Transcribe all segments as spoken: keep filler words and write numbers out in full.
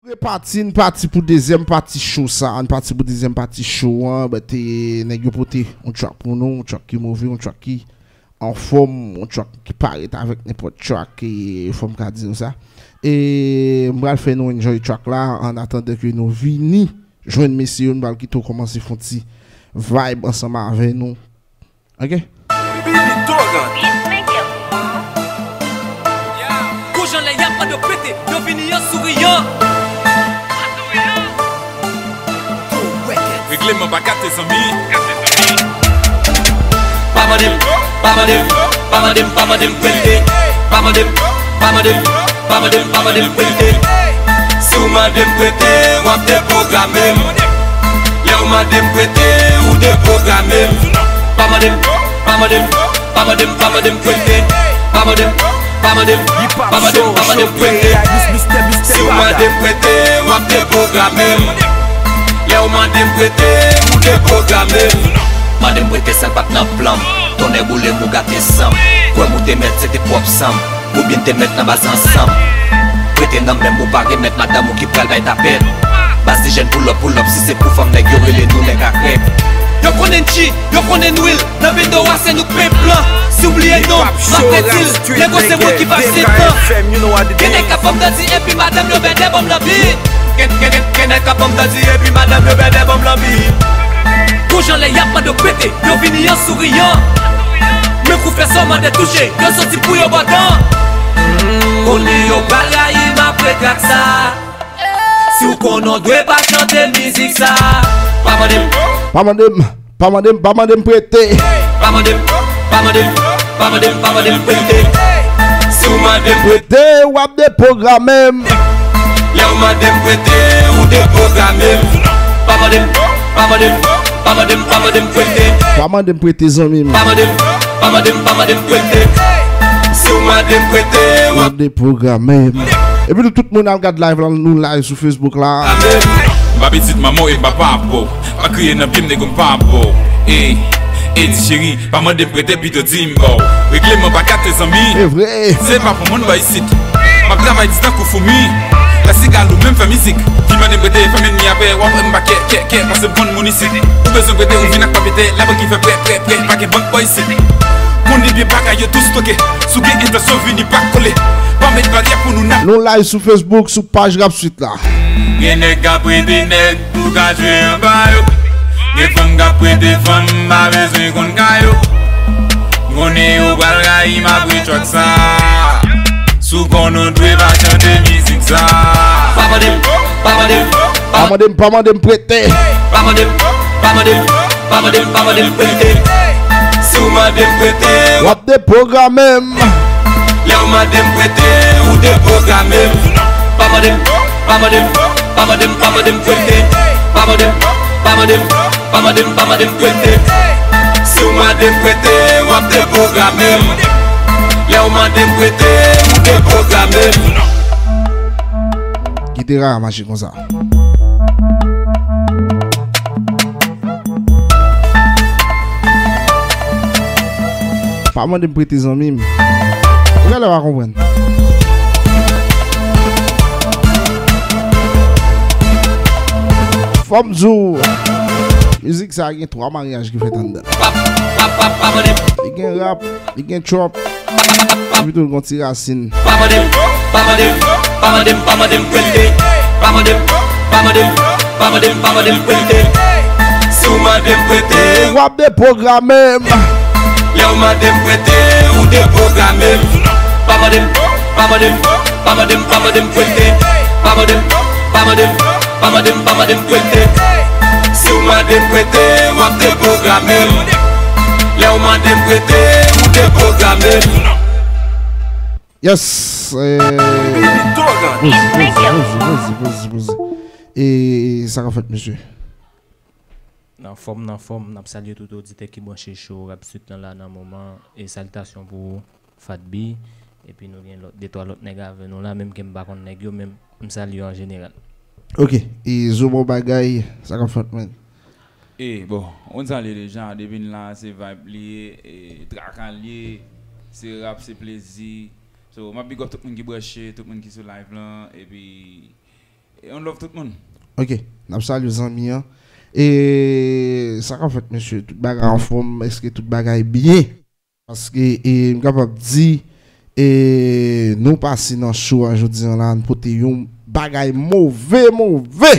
Repati, n pati pou dezyèm pati show sa. N pati pou dezyèm pati show an. But, eh, nèg yo pote yon track pou nou, yon track ki move, yon track ki anfòm, yon track ki parèt avèk nenpòt track, e fò m ka di nou sa. E m pral fè nou enjoy track la, an atandan ke nou vini jwenn mesye yo, n pral kite w kòmanse fè yon ti vibe ansanm avè nou. Ok? Kou jan lè y ap mande w pete, yo vini an souriyan. Regleman pa gate zanmi. Pa mande m, pa mande m, pa mande m, pa mande m pete. Pa mande m, pa mande m, pa mande m, pa mande m pete. Si w mande m pete, w ap depwograme m. Lè w mande m pete, ou depwograme m. Pa mande m, pa mande m, pa mande m, pa mande m pete. Pa mande m, pa mande m, pa mande m, pa mande m pete. Si w mande m pete, w ap depwograme m. Lè w mande m pete, ou depwograme m. Mande m pete, sa l pa t nan plan m. Tonnè boule m, ou gate san m. Kwè m ou te mèt, se te pwòp san m. Oubyen te mèt nan baz ansanm. Prete nan men m ou pa remèt, madanm ou ki pral bay tapèt. Baz ti jèn pull up, pull up, si se pou fanm nèg yo rele nou nèg a krèk. Yo konnen G, yo konnen nwil, nan bendo a se nou k pen plan. Si w bliye non, m ap redi l, nègo se mwen ki pase tan. Gen nèg k ap ban m danti epi madanm yo bèdè ban m lanbi. Gen, gen, gen, gen nèg k ap ban m danti epi madanm yo bèdè ban m lanbi. Kou jan lè y ap mande w pete, yo vini an souriyan. Men kou fè sa w mande touche, yo soti pou yo bò dan. Konnen yo pral rayi m apre trak sa. Si w konnen w dwe pa chante mizik sa. Pa mande m. Pa mande m, pa mande m, pa mande m pete. Pa mande m, pa mande m, pa mande m, pa mande m pete. Si w mande m pete, w ap depwograme m. Lè w mande m pete, ou depwograme m. Pa mande m, pa mande m, pa mande m, pa mande m pete. Pa mande m pete, zanmi m. Pa mande m, pa mande m, pa mande m pete. Si w mande m pete, w ap depwograme m. Epi nou tout moun al gad live la, nou live sou Facebook la. M pa pitit manman w e m pa papa w. Pa kriye nan pye m, nègo, m pa bo. Ey, Edi cheri, pa mande m prete, pito di m ba w. Regleman pa gate zanmi. Se vre. Se pa pou moun bò isit. M ap travay di tankou foumi. Lè se galou menm fè mizik. Fin mande m prete, fè m enmi apre, w ap wè m pa kè, kè, kè, pase m konn moun isit. Ou bezwen prete, ou vin ak papye tè, labank ki fè prè, prè, prè, pa gen bank bò isit. Moun li byen bagay yo tou stoke. Si w gen entansyon vini pa kole. Pa met baryè pou nou n ap. Nou live sou Facebook, sou paj Rap Suite la. Gen nèg k ap prete nèg pou ka jwe anba yo. Gen fanm k ap prete fanm, m pa bezwen konn ka yo. M konnen yo pral rayi m apre track sa. Si w konnen w dwe pa chante mizik sa. Pa mande m, pa mande m, pa mande m, pa mande m prete. Pa mande m, pa mande m, pa mande m, pa mande m prete. Si w mande m prete, w ap depwograme m. Lè w mande m prete, ou depwograme m. Pa mande m, pa mande m, pa mande m, pa mande m prete. Pa mande m, pa mande m, pa mande m, pa mande m prete. Si w mande m prete, w ap depwograme m. Lè w mande m prete, ou depwograme m. Gitera a mache konsa. Pa mande m prete zanmi m. Ou genlè pa konprann. Fò m di w, mizik sa gen twa maryaj ki fèt anndan l. Li gen rap, li gen trap, epi tou l gen ti rasin. Pa mande m, pa mande m, pa mande m, pa mande m prete. Pa mande m, pa mande m, pa mande m, pa mande m prete. Si w mande m prete, w ap depwograme m. Lè w mande m prete, ou depwograme m. Pa mande m, pa mande m, pa mande m, pa mande m prete. Pa mande m, pa mande m, pa mande m, pa mande m prete. Si w mande m prete, w ap depwograme m. Lè w mande m prete, ou depwograme m. Yes. Eh. Poze, poze, poze, poze, poze, poze. E sa k ap fèt, mesye? Nan fòm, nan fòm, n ap salye tout oditè ki branche show Rap Suite lan la nan moman. E salitasyon pou ou, Fat B. Epi nou gen lòt, de twa lòt nèg avè nou la, menm ke m pa konn nèg yo, men m salye yo an jeneral. Ok, e Zo Bon Bagay, sa k ap fèt, man? E, bon, ou konn sa l ye deja, depi n la, se vibe li ye, e, traka l ye, se rap, se plezi. So, m ap big up tout moun ki branche, tout moun ki sou live lan, epi, E yon love tout moun. Ok, n ap salye zanmi an. E sa k ap fèt, mesye? Tout bagay anfòm? Èske tout bagay byen? Paske, e, m kapab di, e, nou pase nan show a jodi an la, n pote yon bagay move, move.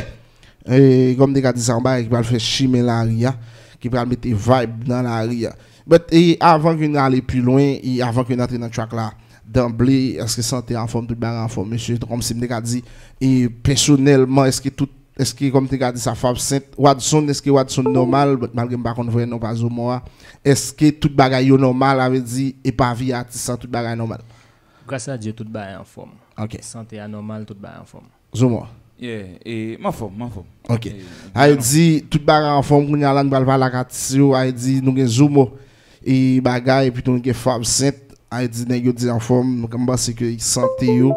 E, kòm te ka di sa, yon bagay ki pral fè chimen lari a, ki pral mete vibe nan lari a. But, e, avan ke n ale pi lwen, e avan ke n antre nan track la, danble, èske sante anfòm, tout bagay anfòm, mesye? Kòmsi m te ka di, e, pèsonèlman, èske tout, èske, kòm te ka di sa, Fab Saint, Wadson, èske Wadson nòmal? But malgre m pa konn vrè non pa Zomo a, èske tout bagay yo nòmal? A vle di, e pa vi atis lan, tout bagay nòmal? Gras a Dye, tout bagay anfòm. Ok. Sante a nòmal, tout bagay anfòm. Zomo. Yeah, e, m anfòm, m anfòm. Ok. E, a vle di, tout bagay anfòm, kounye a la, n pral pale ak atis yo, a vle di, nou gen Zomo, e bagay, epi tou nou gen Fab Saint, a vle di, nèg yo di anfòm, m panse ke sante yo,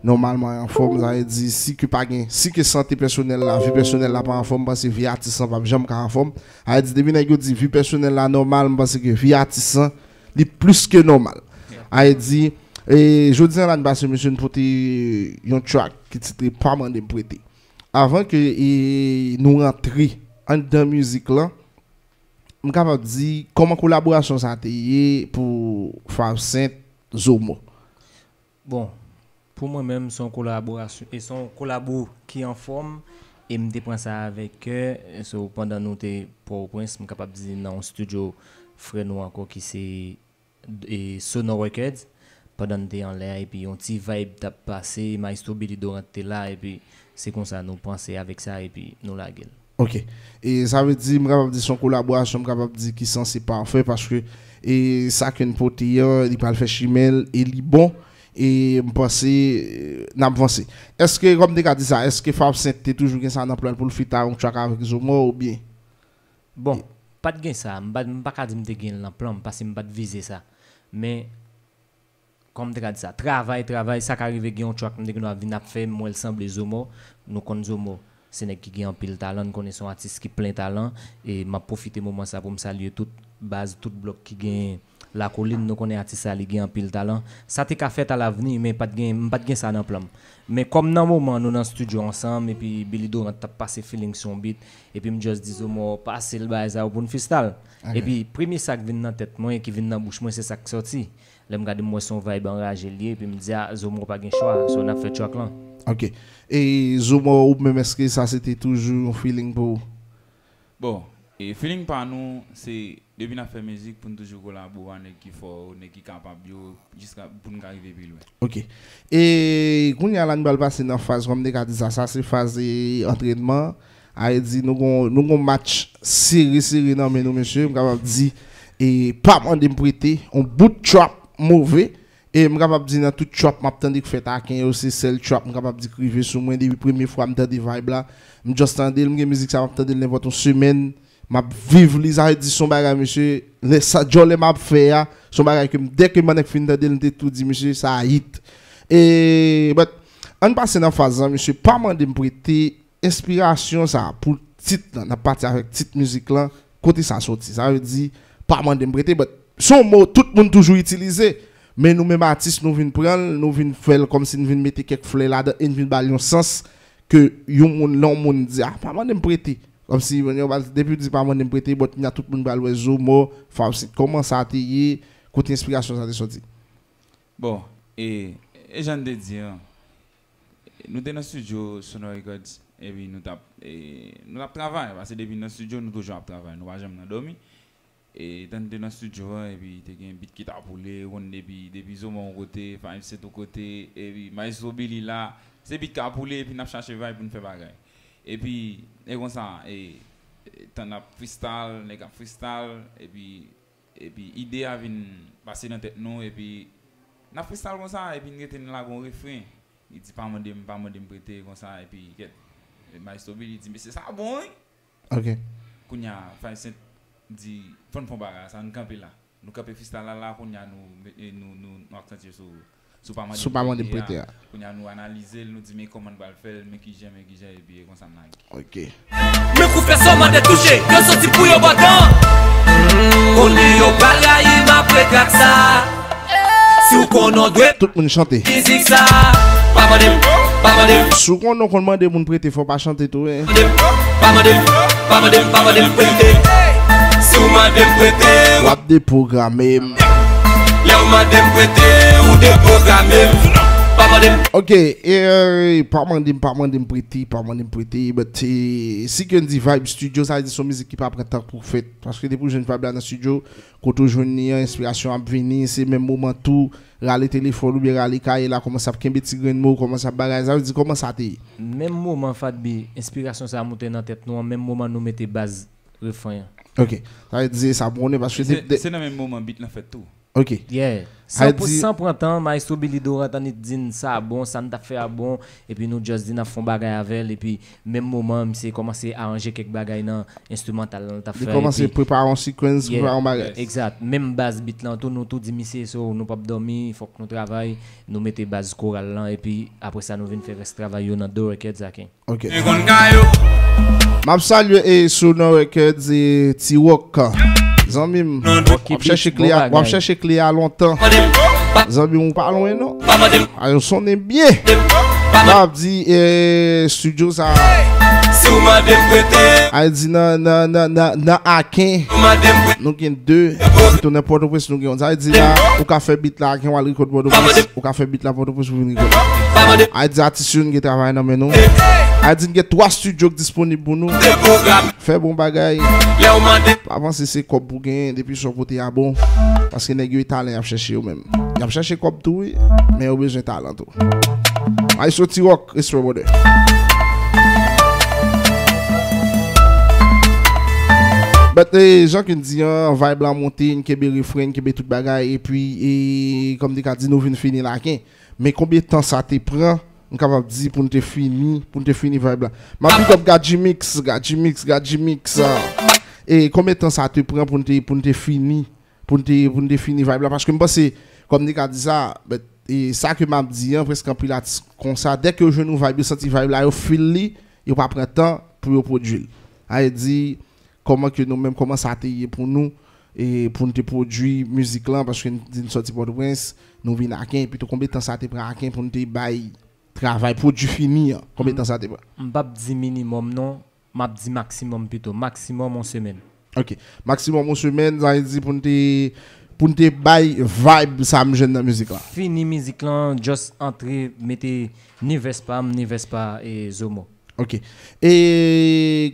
nòmalman anfòm, sa vle di, si ke pa gen, si ke sante pèsonèl la, vi pèsonèl la pa anfòm, m panse vi atis lan p ap janm ka anfòm. A vle di, depi nèg yo di vi pèsonèl la nòmal, m panse ke vi atis lan, li plis ke nòmal. A vle di, e, jodi an la, n pase, mesye, n pote yon track ki titre Pa Mande M Prete. Avan ke, e, nou rantre anndan mizik lan, m kapab di, kòman kolaborasyon sa te ye pou Fab Saint, Zomo? Bon, pou mwen menm, se yon kolaborasyon, e se yon kolabo ki anfòm, e m te pran sa avèk kè. So, pandan nou te Pòtoprens, m kapab di nan yon studio frè nou ankò ki se, e, Sonor Records, pandan n te anlè a, epi yon ti vibe t ap pase, Maestro Billy Dorant te la, epi se konsa nou panse avèk sa, epi nou lage l. Ok. E sa vle di, m kapab di se yon kolaborasyon, m kapab di ki sanse pafè, paske, e, sa ke n pote an, li pral fè chimen l, e li bon, e m panse, e, n ap vanse. Èske, kòm m te ka di sa, èske Fab Saint te toujou gen sa nan plan l pou l feat a yon track avèk Zomo oubyen? Bon, pa t gen sa, m pa, m pa ka di m te gen l nan plan m, paske m pa t vize sa. Men, kòm m te ka di sa, travay, travay, sa ka rive gen yon track m te gen dwa vin ap fè, m wè l sanble Zomo. Nou konn Zomo se nèg ki gen anpil talan, n konnen se yon atis ki plen talan, e m ap pwofite moman sa pou m salye tout baz, tout blòk ki gen Lakolin, nou konnen atis sa, li gen anpil talan. Sa te ka fèt alavni, men pa t gen, m pa t gen sa nan plan m. Men kòm nan moman nou nan studio ansanm, epi Billy Dorant t ap pase feeling sou yon beat, epi m just di Zomo, pase l bagay sa yo pou n freestyle. Ok. Epi premye sa k vin nan tèt mwen, ki vin nan bouch mwen, se sa k sòti. Lè m gade, m wè se yon vibe anraje l ye, epi m di, a, Zomo pa gen chwa, so n ap fè track lan. Ok. E Zomo, ou menm, èske sa se te toujou yon feeling pou ou? Bon, e feeling pa nou, se depi n ap fè mizik pou n toujou kolabore a nèg ki fò yo, nèg ki kapab yo, jiska pou n ka rive pi lwen. Ok. E kounye a la, nou pral pase nan faz, kòm m te ka di sa, sa se faz, e, antrènman. A vle di, nou gon, nou gon match sere, sere nan men nou, mesye. M kapab di, e, Pa Mande M Prete, yon bout trap move. E m kapab di nan tout trap m ap tande k fè taken yo, se sèl trap m kapab di k rive sou mwen. Depi premye fwa m tande vibe la, m just tande l, m gen mizik sa m ap tande l nenpòt yon semèn, m ap viv li, sa vle di se yon bagay, mesye, lè sa, djòlè m ap fè a, se yon bagay ke m, dè ke m annik fin tande l, m te tou di, mesye, sa a hit. E, but, ann pase nan faz lan, mesye, Pa Mande M Prete, enspirasyon sa a pou tit lan, n ap pati avèk tit mizik lan, kote sa soti? Sa vle di, Pa Mande M Prete, but se yon mo tout moun toujou itilize, men nou menm atis, nou vin pran l, nou vin fè l kòmsi n vin mete kèk flè ladan e n vin ba l yon sans ke yon moun, lè yon moun di, a, pa mande m prete. Kòmsi, yo ba l, depi w di pa mande m prete, but kounye a tout moun pral wè Zomo, Fab Saint, kòman sa te ye, kote enspirasyon sa te sòti? Bon, e, e jan n te di an, nou te nan studio Sonor Records, epi nou t ap, e, nou t ap travay, paske depi n nan studio, nou toujou ap travay, nou pa janm nan dòmi. E, tan n te nan studio an, epi te gen beat ki t ap woule, ou konn depi, depi Zomo yon kote, Five Cent yon kote, epi Maestro Billy la, se beat k ap woule, epi n ap chache vibe pou n fè bagay. Epi, e konsa, e, e, tan n ap freestyle, nèg ap freestyle, epi, epi ide a vin pase nan tèt nou, epi n ap freestyle konsa, epi n rete n lage yon refren. Li di, pa mande m, pa mande m prete, konsa, epi, kèt, Maestro Billy di, mesye, sa bon, wi. Ok. Kounye a, Five Cent di, fò n fè yon bagay, sa, n kanpe la. Nou kanpe freestyle la, la, kounye a, nou, e, nou, nou, nou aksantye sou, sou pa mande m prete a. Sou pa mande m prete a. Kounye a, nou analize l, nou di, men kòman n pral fè l, men kijan, men kijan, epi e konsa n lage. Ok. Men kou fè sa mande touche, yo soti pou yo bòdan. Konnen yo pral rayi m apre trak sa. Si w konnen w dwe tout moun chante mizik sa. Pa mande m, Si w konnen w konn mande moun prete, fò w pa chante tou, wi. Pa mande m, pa mande m, pa mande m prete. Si w mande m prete, w ap deprograme m. Lè w mande m prete, ou deprograme m. Pa mande m. Ok, e, pa mande m, pa mande m prete, pa mande m prete, but, eh, si ke n di Vibe Studio, sa vle di se yon mizik ki pa pran tan pou fèt. Paske depi w jwenn vibe la nan studio, kote w jwenn li an, enspirasyon ap vini, se menm moman tou, rale telefòn oubyen rale kaye la, kòmanse ap kenbe ti grenn mo, kòmanse ap bagay, sa vle di kòman sa te ye? Menm moman Fadby, enspirasyon sa a moute nan tèt nou an, menm moman nou mete baz refren an. Ok. Sa vle di se sa pou konnen, paske se, de, de, se nan menm moman beat lan fèt tou. Ok. Yeah. Sa vle di san pran tan, Maestro Billy Dorant annik di n sa bon, sa n t ap fè a bon, epi nou just di n ap fè yon bagay avè l, epi menm moman, misye kòmanse aranje kèk bagay nan enstrimantal lan l t ap fè. Li kòmanse epi prepare yon sequence, yeah, prepare yon bagay. Exact. Menm baz beat lan tou, nou tou di misye, so, nou p ap dòmi, fòk nou travay, nou mete baz koral lan, epi apre sa, nou vin fè rès travay yo nan Do Records, Aken. Ok. M ap salye e Sono Records e T-Rock. Zanmi m, w ap chèche kle a, w ap chèche kle a lontan. Zanmi m, ou pa lwen non. A yo sonnen byen. M ap di, eh, studio sa a di nan, nan, nan, nan, nan Aken, nou gen de. Tou nan Pòtoprens, nou gen yon. Sa vle di la, ou ka fè beat la, Aken, w al rekòd Pòtoprens. Ou ka fè beat la, Pòtoprens, ou vin rekòd. A di atis yo, n gen travay nan men nou. A di n gen twa studio k disponib pou nou. Fè bon bagay. Pa panse se kòb pou genyen, depi sa w pote a bon. Paske nèg yo e talan y ap chèche yo menm. Y ap chèche kòb tou, wi, men yo bezwen talan tou. Maestro T-Rock, respè, brother. But, eh, jan ke n di an, vibe la monte, n kenbe refren, n kenbe tout bagay, epi, eh, kòm te ka di, nou vin fini la, Aken. Men konbyen tan sa te pran, m kapab di pou n te fini, pou n te fini vibe la. M ap big up Gadji Mix, Gadji Mix, Gadji Mix. Ah. E konbyen tan sa te pran pou n te, pou n te fini, pou n te, pou n te fini vibe la? Paske m panse, kòm m te ka di sa, but, e sa ke m ap di an, prèske anpil atis konsa, dèke yo jwenn yon vibe, yo santi vibe la, yo feel li, yo pa pran tan pou yo pwodui l. Sa vle di, kòman ke nou menm, kòman sa te ye pou nou, e pou n te pwodui mizik lan, paske n di n sòti Pòtoprens, nou vin Aken, epi tou konbyen tan sa te pran Aken pou n te bay travay, pwodui fini an, konbyen tan sa te pran? M p ap di minimòm non, m ap di maksimòm pito, maksimòm yon semèn. Ok, maksimòm yon semèn, sa vle di pou n te, pou n te bay vibe sa m jwenn nan mizik la. Fini mizik lan, just antre, mete ni vès pa m, ni vès pa e Zomo. Ok. E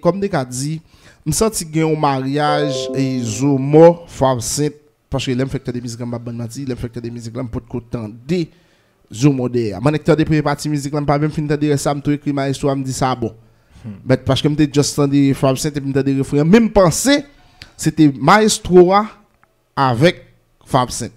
kòm m te ka di, m santi gen yon maryaj e Zomo, Fabsent, paske lè m fèk tande mizik lan, m p ap bann manti, lè m fèk tande mizik lan, m potko tande Zomo dèyè a. M annik tande premye pati mizik lan, m pa menm fin tande rès la, m tou ekri maestro a, m di sa bon. But paske m te just tande Fabsent epi m tande refren an, men m panse se te maestro a avèk Fabsent.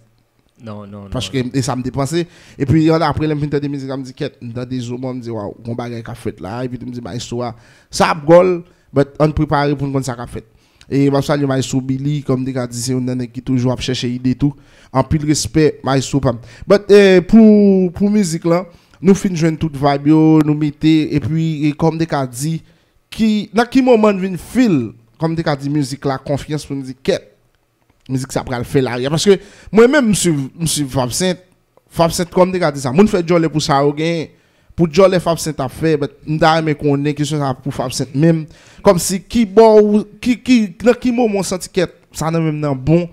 Non, non, non. Paske e sa m te panse. Epi an apre lè m fin tande mizik la, m di kèt, m tande Zomo, m di waw, gon bagay k ap fèt la. Epi tou m di maestro a, sa ap gòl, but ann prepare pou n konn sa k ap fèt. E m ap salye maestro Billy, kòm m te ka di, se youn nan nèg ki toujou ap chèche ide tou. Anpil respè, maestro pa m. But, eh, pou, pou mizik lan, nou fin jwenn tout vibe yo, nou mete, epi, e kòm m te ka di, ki, nan ki moman n vin feel, kòm m te ka di, mizik la, konfyans pou n di, kèt, mizik sa pral fè lari a. Paske mwen menm, m swiv, m swiv Fabsent, Fabsent, kòm m te ka di sa, moun fè djòlè pou sa yo genyen. Pou djòlè Fabsent ap fè, but m ta renmen konnen kesyon sa pou Fabsent menm. Kòmsi ki bò ou, ki, ki, nan ki moman w santi kèt, sa nan menm nan bon,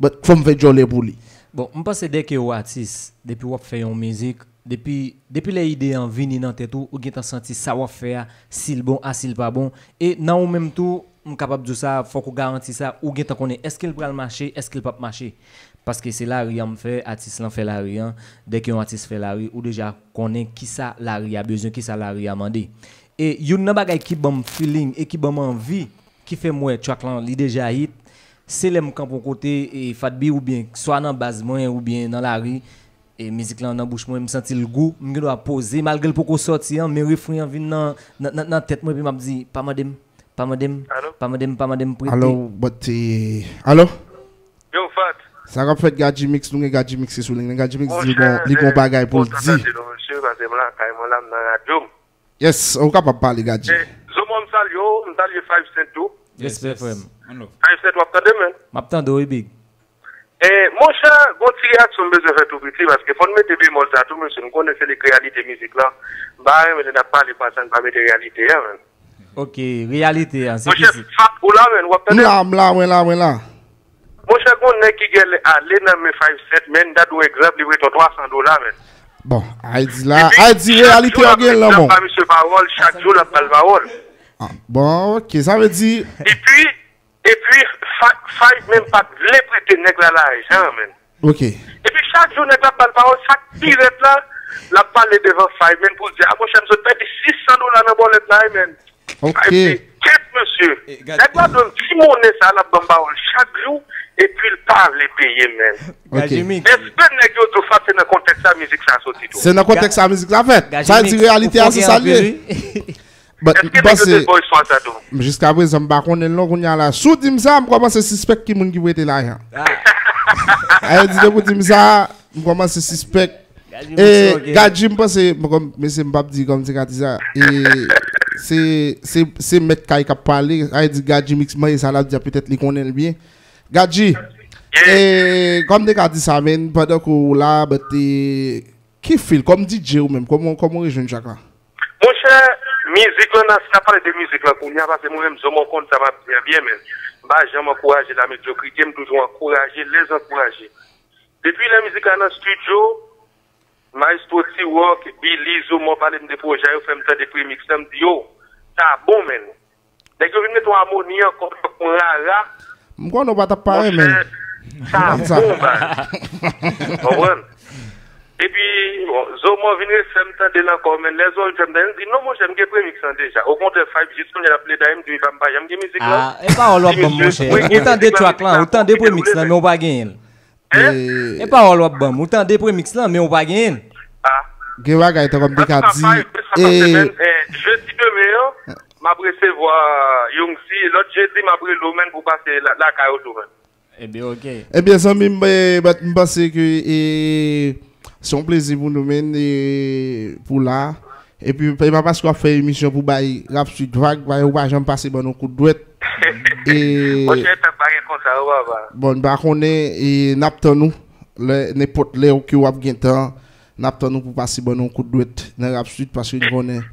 but fò m fè djòlè pou li. Bon, m panse dèke w atis, depi w ap fè yon mizik, depi, depi lè ide an vini nan tèt ou, ou gentan santi sa w ap fè a, si l bon, a si l pa bon. E nan ou menm tou, m kapab di w sa, fòk ou garanti sa, ou gentan konnen èske l pral mache, èske l p ap mache. Paske se lari a m fè, atis lan fè lari an. Dèke yon atis fè lari, ou deja konnen kisa lari a bezwen, kisa lari a mande. E youn nan bagay ki ban m feeling e ki ban m anvi, ki fè m wè track lan li deja hit, se lè m kanpe yon kote, e Fadby oubyen swa nan baz mwen oubyen nan lari, e mizik lan nan bouch mwen, m santi l gou, m gendwa poze, malgre l poko sòti an, men refren an vin nan, nan, nan, nan tèt mwen, epi m ap di, pa mande m, pa mande m, pa mande m, pa mande m prete. Alo, but, eh, alo? Yo, Fat. Sa k ap fèt, Gadji Mix? Nou gen Gadji Mix ki sou liy lan. Gadji Mix di li gon, li gon bagay pou l di. Monchè, kontan tande nou, mesye, paske m lakay mwen la, m nan radyo m. Yes, ou kapab pale, Gadji. Eh, Zomo, m salye w, m salye Five Cent tou. Respè, frè m. Five Cent, w ap tande m, men? M ap tande w, wi, big. E, monchè, gon ti reyaksyon m bezwen fè tou piti, paske fò n mete bemòl sa tou, mesye, n konnen se li k reyalite mizik lan. M pa renmen lè n ap pale konsa, n pa mete reyalite a, menm. Ok, reyalite a, se ki se? Monchè, Fat, ou la, menm, w ap tande? M la, m la, mwen la, mwen la. Monchè, gon nèg ki genlè ale nan men five cent, men, m ta di w egzanp, li prete w twa san dola, menn. Bon, Ayiti la, Ayiti, reyalite yo gen lan, bon. Chak jou l ap ba misye pawòl, chak jou l ap ba l pawòl. Ah, bon, ok, sa vle di. Epi, epi, Fa-, Five menm pa t vle prete nèg la lajan, menn. Ok. Epi chak jou nèg la ap ba l pawòl, sa k pi rèd la, l ap pale devan Five, menn, pou l di, a, monchè, m sot pèdi sis san dola nan bòlèt la, wi, menn. Ok. Five di, kèt, mesye. Nèg la dwe m ti monnen sa, l ap ban m pawòl chak jou, epi l pa vle peye m, menn. Ok. Èske nèg yo di w Fat se nan kontèks sa mizik sa soti tou? Se nan kontèks sa mizik la fèt. Sa vle di reyalite a, se sa l ye. But m panse, jiska prezan, m pa konnen l non, kounye a la. Si w di m sa, m kòmanse sispèk ki moun ki prete lajan. Sa vle di, depi w di m sa, m kòmanse sispèk. E, Gadji, m panse, m kòm, mesye, m p ap di kòm se Gadji sa. E, se, se, se mèt kay k ap pale. Sa vle di, Gadji Mix, mwen, e sa l ap di a, petèt li konnen l byen. Gadji, e, kòm te ka di sa, men, pandan ke w la, but, e, ki feel, kòm D J ou menm, kòman, kòman w rejwenn track la? Monchè, mizik lan, n a, n a pale de mizik lan kounye a, paske mwen menm, Zomo konn sa m ap di an byen, men m pa janm ankouraje lamedyokrite, m toujou ankouraje lèzankouraje. Depi lè mizik la nan estidyo, Maestro T-Rock, Billy, Zomo pale m de pwojè yo, fè m tande premix lan, m di, yo, sa bon, menn. Nèg yo vin mete yon amoni ankò, yon rara. M konnen w pa t ap pa renmen l. Monchè, sa bon, baz. Konprann? Epi, bon, Zomo vin refè m tande l ankò, men lè Zomo vin fè m tande, m di, non, monchè, m gen premix lan deja. Okontrè, Five jis kounye a l ap plede, m di, epa, m pa janm gen mizik lan. Ah, e pawòl w ap ban m, monchè. Ou tande track lan, ou tande premix lan, men ou pa genyen l. Hein? E pawòl w ap ban m. Ou tande premix lan, men ou pa genyen l. Ah. Gen bagay tankou m te ka di. E, jedi demen an, m ap resevwa Young C. Lòt jedi, m ap rele w, menn, pou pase la, lakay ou tou, menn. Ebyen, ok. Ebyen, zanmi m, e, but m panse ke, e, se yon plezi pou nou, menn, e, pou la. Epi, e pa paske w ap fè emisyon pou bay Rap Street vag, ou pa janm pase ban nou kout dwèt. E, monchè, tan pa gen konsa, wi, papa. Bon, n pa konnen, e n ap tann ou. Lè, nenpòt lè ke w ap gen tan, n ap tann ou pou pase ban nou kout dwèt nan Rap Street, paske n konnen.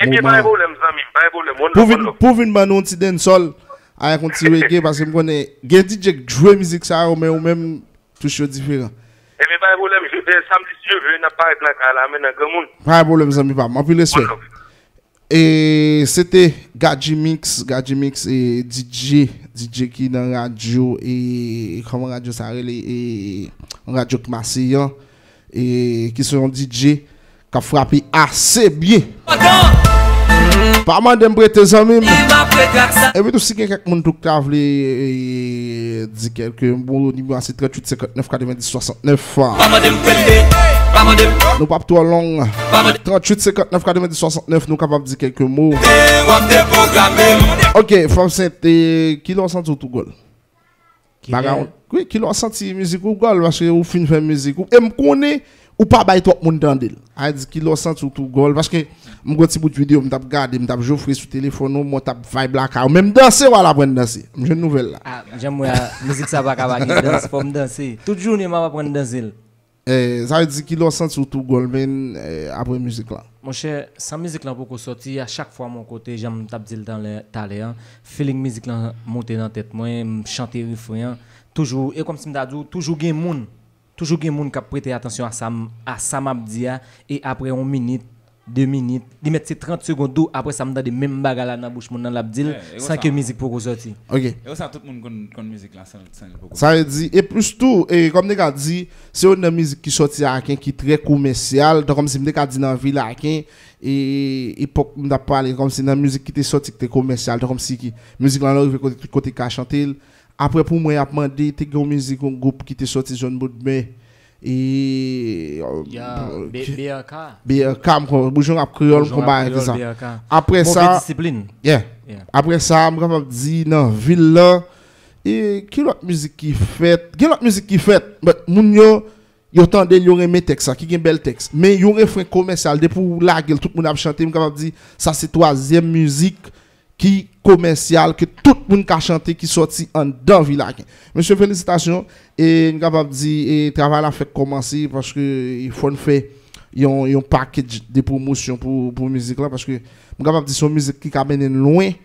Ebyen, pa gen pwoblèm, zanmi m, pa gen pwoblèm. Pou vin, pou vin ban nou yon ti dancehall, avèk yon ti reggae, paske m konnen gen D J k jwe mizik sa yo, men ou menm, touch yo diferan. Ebyen, pa gen pwoblèm, je, e, samdi, si Dye vle, n ap parèt nan kay la, men nan granmoun. Pa gen pwoblèm, zanmi pa m. Anpil respè. One love. E se te Gadji Mix, Gadji Mix, e D J, D J ki nan radyo, e kòman radyo sa rele, e yon radyo k Maseyan, e ki se yon D J k ap frape ase byen. Pa mande m prete, zanmi m. Epi tou, si gen kèk moun tou k ta vle, e, di kèlke mo, nimewo a se tranntuit senkantnèf katrevenndis swasantnèf. Nou p ap twò long. Tranntuit senkantnèf katrevenndis swasantnèf, nou kapab di kèlke mo. Ok, Fanm Sent, e, kilè w santi w tou gòl? Kilè? Bagay, wi, kilè w santi mizik ou gòl, paske ou fin fè mizik ou, e m konnen ou pa bay twòp moun tande l. A di, kilè w santi w tou gòl, paske m gon ti bout videyo m t ap gade, m t ap jofre sou telefòn ou, mwen t ap vibe lakay ou, menm danse w al aprann danse. M jwenn nouvèl la. Ah, jan m wè a, mizik sa pa ka pa gen dans, fò m danse. Tout jounen m ap aprann danse l. Eh, sa vle di kilè w santi w tou gòl, menn, eh, apre mizik lan? Monchè, san mizik lan poko sòti, a chak fwa m yon kote, jan m t ap di l talè, talè an, feeling mizik lan monte nan tèt mwen, m chante refren an, toujou, e kòmsi m ta di w, toujou gen moun, toujou gen moun k ap prete atansyon a sa m, a sa m ap di a, e apre yon minit, de minit, li mèt se trant segonn tou, apre sa m tande menm bagay la nan bouch moun nan, l ap di l, san ke mizik poko sòti. Ok. E konsa tout moun konn, konn mizik la san, san l poko. Sa vle di, e plis tou, e kòm nèg la di, se youn nan mizik ki sòti aken ki trè komèsyal, tan kòmsi m te ka di nan vil aken, e epòk m t ap pale kòmsi nan mizik ki te sòti ki te komèsyal, tan kòmsi ki mizik lan lè w rive kote, tout kote ka chante l. Apre pou mwen y ap mande, te gen yon mizik yon gwoup ki te sòti zòn Bodmè, e, B R K. B R K, m kwè, Boujon Rap Kreyòl, m kwè bagay sa. Apre sa, yeah. Apre sa, m kapab di nan vil lan, e ki lòt mizik ki fèt? Gen lòt mizik ki fèt, but moun yo, yo tande l, yo renmen tèks la, ki gen bèl tèks. Men yon refren komèsyal, depi w lage l, tout moun ap chante, m kapab di, sa se twazyèm mizik ki komèsyal, ke tout moun ka chante, ki sòti anndan vil Aken. Mesye, felisitasyon. E n kapab di, e, travay la fèk kòmanse, paske fò n fè yon, yon package de pwomosyon pou, pou mizik la, paske m kapab di se yon mizik ki ka mennen n lwen,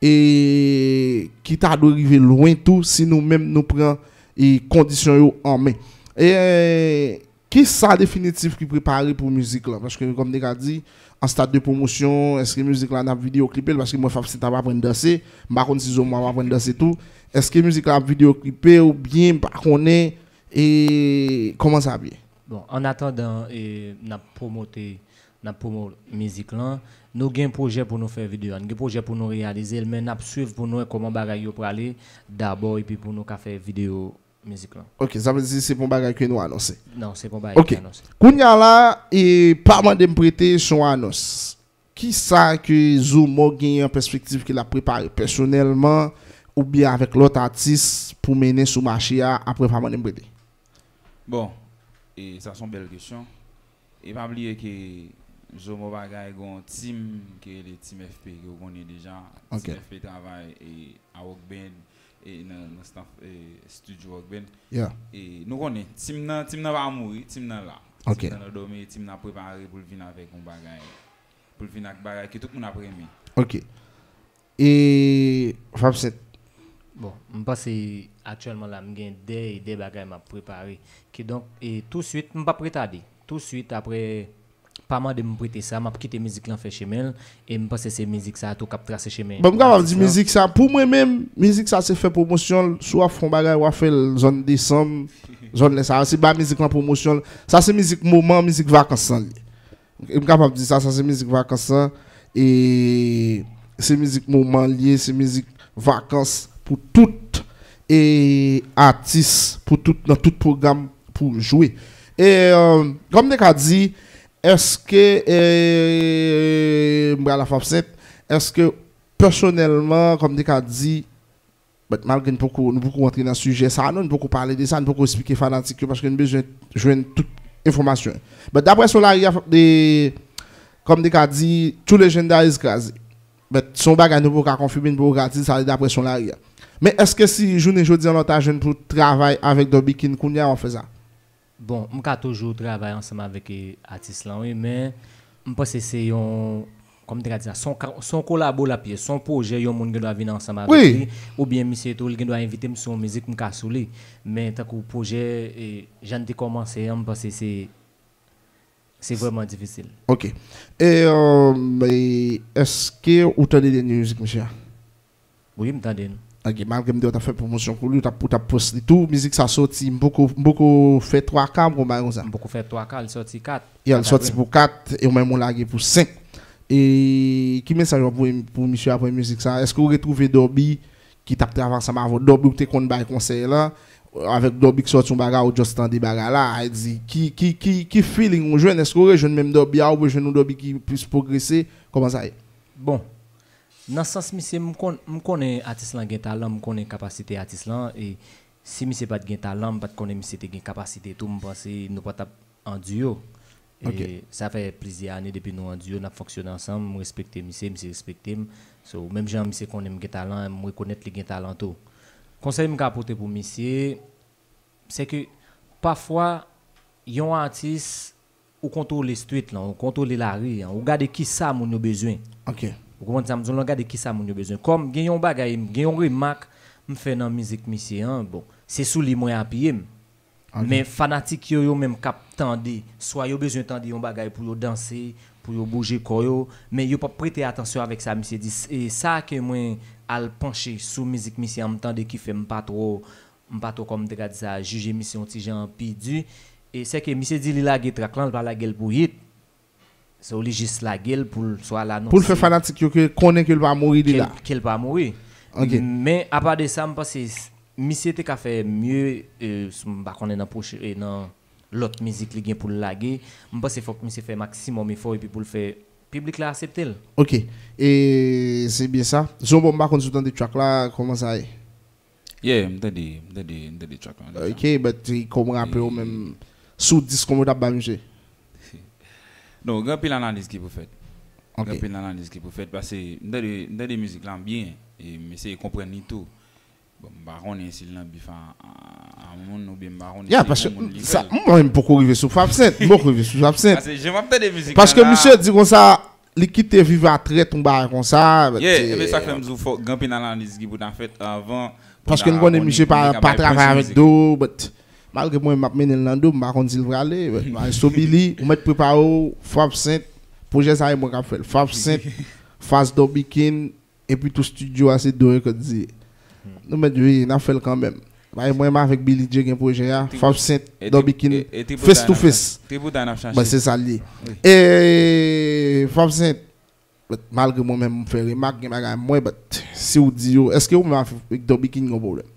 e ki ta dwe rive lwen tou, si nou menm nou pran, e, kondisyon yo an men. E, ki sa definitif ki prepare pou mizik lan? Paske, kòm m te ka di, an stad de pwomosyon, èske mizik la n ap videyo klipe l? Paske mwen, Fabsent ap aprann danse, m pa konn si Zomo ap aprann danse tou. Èske mizik la ap videyo klipe oubyen m pa konnen, e kòman sa ap ye? Bon, an atandan, e, n ap pwomote, n ap pwomote mizik lan. Nou gen pwojè pou nou fè videyo a. Nou gen pwojè pou nou reyalize l, men n ap swiv pou nou wè kòman bagay yo prale dabò, epi pou nou ka fè videyo mizik lan. Ok, sa vle di se pa yon bagay ke nou anonse. Non, se pa yon bagay Ok. ki anonse. Kounye a la, e pa mande m prete, se yon anons. Ki sa ke Zomo gen an pèspektiv ke l ap prepare pèsonèlman oubyen avèk lòt atis pou mennen sou mache a apre pa mande m prete? Bon, e sa se yon bèl kesyon. E pa bliye ke Zomo Bagay gen yon team ke rele Team F P ke w konnen deja. Ok. Team F P travay e a Rock Band e nan, nan staff e studio Rock Band. Yeah. E nou konnen, team nan, team nan pa mouri, team nan la. Ok. Team nan nan dòmi, team nan prepare pou l vin avèk yon bagay. Pou l vin ak bagay ke tout moun ap renmen. Ok. E Fabsent? Bon, m panse aktyèlman la, m gen de, de bagay m ap prepare. Kidonk, e touswit, m p ap retade. Touswit, apre, pa mande m prete sa, m ap kite mizik lan fè chemen l. E m panse se mizik sa a tou k ap trase chemen. Bon, m kapab di atis lan. Mizik sa, pou mwen menm, mizik sa se fè pwomosyon l. Si w ap fè yon bagay, w ap fè l zòn desanm, zòn lè sa a. Se ba mizik lan pwomosyon l. Sa se mizik moman, mizik vakans lan li. E m kapab di sa, sa se mizik vakans lan. E se mizik moman li ye, se mizik vakans pou tout e atis, pou tout, nan tout pwogram pou jwe. E, euh, kòm m te ka di, èske, e, m pral la Fabsent, èske pèsonèlman, kòm m te ka di, but malgre n poko, nou poko rantre nan sijè sa a, non, n poko pale de sa, n poko eksplike fanatik yo, paske n bezwen jwenn tout enfòmasyon. But daprè son lari a, de, kòm m te ka di, True Legendaries kraze. But se yon bagay nou poko ka konfime, n poko ka di sa, daprè son lari a. Men èske si jounen jodi an la w ta jwenn pou travay avèk Dobby Kin kounye a, w ap fè sa? Bon, m ka toujou travay ansanm avèk e, atis lan, wi, men m panse se yon, kòm m te ka di sa, se yon ka- se yon kolabo l ap ye, se yon pwojè yon moun gen dwa vin ansanm avèk Wi. li, oubyen misye tou, li gen dwa envite m sou yon mizik, m ka sou li. Men tankou pwojè, e, jan n te kòmanse an, m panse se, se vrèman difisil. Ok. E, euh, e èske ou tande dènye mizik misye a? Wi, m tande l. Ok, malgre m te w t ap fè pwomosyon pou li, ou t ap, ou t ap post li tou. Mizik sa sòti, m poko, m poko fè twa ka, m kon bagay konsa. M poko fè twa ka, li sòti kat. Ya, l sòti pou kat, e ou menm ou lage pou senk. E ki mesaj w ap voye pou misye apre mizik sa? Èske ou retwouve Dobby ki t ap travay ansanm avè w? Dobby ou te konn bay konsèy la, avèk Dobby ki sòti yon bagay, ou just tande bagay la, a di, ki, ki, ki, ki feeling ou jwenn? Èske ou rejwenn menm Dobby a, ou rejwenn yon Dobby ki plis pwogrese? Kòman sa ye? Bon, nan sans misye, m konn, m konnen atis lan gen talan, m konnen kapasite atis lan, e si misye pa t gen talan, m pa t konnen misye te gen kapasite tou, m panse nou pa t ap an diyo. E Ok. Sa fè plizyè ane depi nou an diyo, n ap fonksyone ansanm, m respekte misye, misye respekte m. So, menm jan misye konnen m gen talan, m rekonèt li gen talan tou. Konsèy m ka pote pou misye, se ke pafwa, yon atis, ou kontwole street lan, ou kontwole lari an, ou gade kisa moun yo bezwen. Ok. Ou konprann sa m di w lan, gade kisa moun yo bezwen. Kòm gen yon bagay, gen yon remak m fè nan mizik misye an, bon, se sou li mwen apiye m. Ok. Men fanatik yo, yo menm k ap tande, swa yo bezwen tande yon bagay pou yo danse, pou yo bouje kò yo, men yo p ap prete atansyon avèk sa misye di. E sa ke mwen al panche sou mizik misye an, m tande ki fè m pa twò, m pa twò, kòm m te ka di sa, jije misye yon ti jan pi di. E se ke misye di li lage trak lan, li pa lage l pou hit. So, li jis lage l pou l swa l anonse. Pou l fè fanatik yo ke konnen ke l pa mouri, li ke l, la. ke l pa mouri. Ok. Men apa de sa, m panse s- misye te ka fè mye, e, s- m pa konnen nan pwoche, e, nan lòt mizik li gen pou l lage. M panse fòk misye fè maksimòm efò epi pou l fè piblik la aksepte l. Ok. E se byen sa. Zonbo, m pa konn si w tande track la, kòman sa ye? Yeah, m tande, m tande, m tande track lan deja. Ok, but e, kòm rapè ou menm, sou dis kòman w t ap ba misye? Non, gen anpil analiz ki pou fèt. Ok. Gen anpil analiz ki pou fèt, paske m tande, m tande mizik lan byen, e m eseye konprann li tou. Bon, m pa konnen si l nan bif a, a, a moun, oubyen m pa konnen Ya, si paske yon moun li sa, fè l. Mwen menm poko rive sou Fab Saint, m poko rive sou Fab Saint. Paske jan m ap tande mizik Paske la, misye di konsa, li kite Viva trèt yon bagay konsa. Yeah, eh, e men sa k fè m di w fò gen anpil analiz ki pou ta fèt avan. Paske m konnen misye pa, pa travay avèk do, but malgre mwen m ap mennen l nan do, m pa konn si l prale, but Maestro Billy, ou mèt prepare w, Fab Saint, pwojè sa e mwen k ap fè l. Fab Saint, Faz Dorbikin, epi tou studio a se Do Records ye. Nou mèt veye, n ap fè l kanmenm. Bay mwen m avèk Billy J gen pwojè a, Fab Saint, Dorbikin, face to face. Tripotay n ap chache. Bon, se sa l ye. E Fab Saint, but malgre mwen menm m fè remak, gen bagay mwen, but si w di yo, èske ou menm avèk Dorbikin gen yon pwoblèm?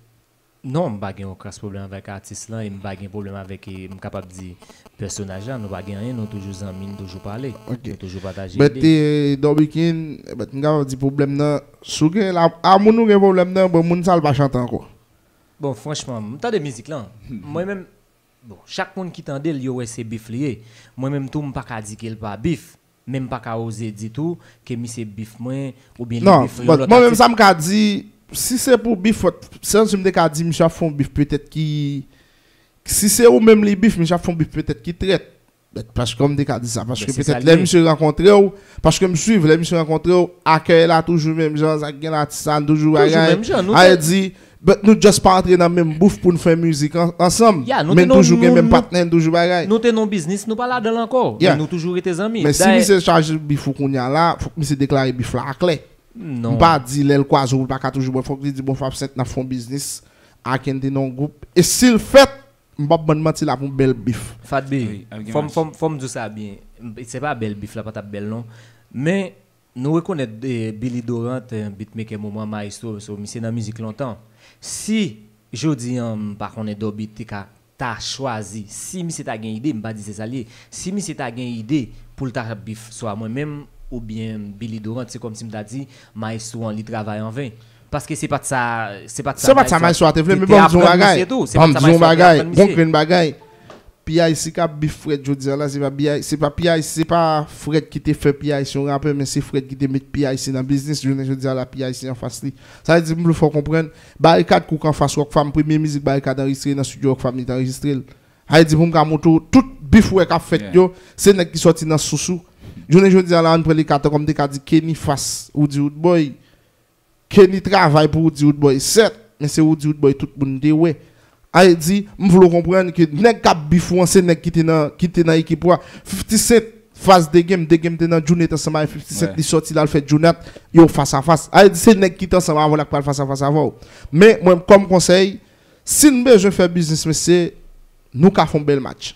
Non, m pa gen yon kras pwoblèm avèk atis lan, e m pa gen pwoblèm avèk, e m kapab di, pèsonaj la. Nou pa gen anyen, nou toujou zanmi, nou toujou pale, Ok. Nou toujou pataje But ide. eh, Dorbikin, but m kapab di pwoblèm nan, si w gen la, a moun ou gen pwoblèm nan, bon, moun sa l pa chante ankò. Bon, franchman, m tande mizik lan. Mwen menm, bon, chak moun ki tande l, yo wè se bif li ye. Mwen menm tou, m pa ka di ke l pa bif. Men m pa ka oze di tou ke misye bif mwen, oubyen li Non, bif yon but lòt mwen menm atis. Sa m ka di, si se pou bif, se si m te ka di misye ap fè yon bif petèt ki, si se ou menm li bif, misye ap fè yon bif petèt ki trèt. But paske m te ka di sa, paske Ben, se sa petèt l lè ye. Misye rankontre w, paske m swiv, lè Misye rankontre w, akèy la toujou menm jan, sa k gen la, ti sa, toujou Toujou bagay. menm jan, nou Sa te- vle di, but nou just pa antre nan menm bouf pou n fè mizik an- ansanm. Ya, nou Men te n toujou nan- gen nou- menm nou- patnè, n toujou bagay. Nou te nan biznis, nou pa ladan l ankò. Yeah. Men nou toujou rete zanmi. Men si Dayè- misye chaje bif ou kounye a la, fòk misye deklare bif la aklè. Non. M pa di lè l kwaze w, l pa ka toujou bon, fòk li di bon, Fab Saint, n ap fè yon biznis, I can te nan yon gwoup. E si l fèt, m p ap bann manti la pou yon bèl bif. Fat B, Wi, ap gen fò m- match. fò m- fò m di w sa byen. M- Se pa bèl bif la, pa t ap bèl non. Men nou rekonèt eh, Billy Dorant, eh, beatmaker moman, maestro, so, misye nan mizik lontan. Si jodi an, m pa konnen Dorby te ka ta chwazi, si misye ta gen ide, m pa di se sa l ye, si misye ta gen ide pou l ta bif swa mwen menm oubyen Billy Dorant, se kòmsi m ta di maestro an li travay anven. Paske se pa t sa, se pa t sa Se pa t sa maestro a te vle, men ban m di yon bagay. Ban m di yon bagay. Bon grenn bagay. P I C k ap bif Fred jodi a la, se pa P I C, se pa P I C, se pa Fred ki te fè P I C yon rapè, men se Fred ki te met P I C nan biznis. Jounen jodi a la, P I C anfas li. Sa vle di, m vle fè w konprann, Barikad Kouk anfas Rockfam, premye mizik Barikad anrejistre nan studio Rockfam, li te anrejistre l. Sa vle di, pou m ka montre w, tout bif ou wè k ap fèt yo, se nèg ki sòti nan sous ou. Jounen jodi a la, ann pran le ka, tankou m te ka di Kenny fas Roody Roodboy. Kenny travay pou Roody Roodboy, sèt, men se Roody Roodboy tout moun te wè. Sa vle di, m vle w konprann ke nèg k ap bif ou an, se nèg ki te nan, ki te nan ekip ou a. Fifty Cent fas The Game, The Game te nan Junette ansanm avèk Fifty Cent, Wè. Li sòti la, l fè Junette, yo fas a fas. Sa vle di, se nèg ki t ansanm avan la k pral fas a fas avè w. Men, mwen, kòm konsèy, si n bezwen fè biznis, mesye, nou ka fè yon bèl match.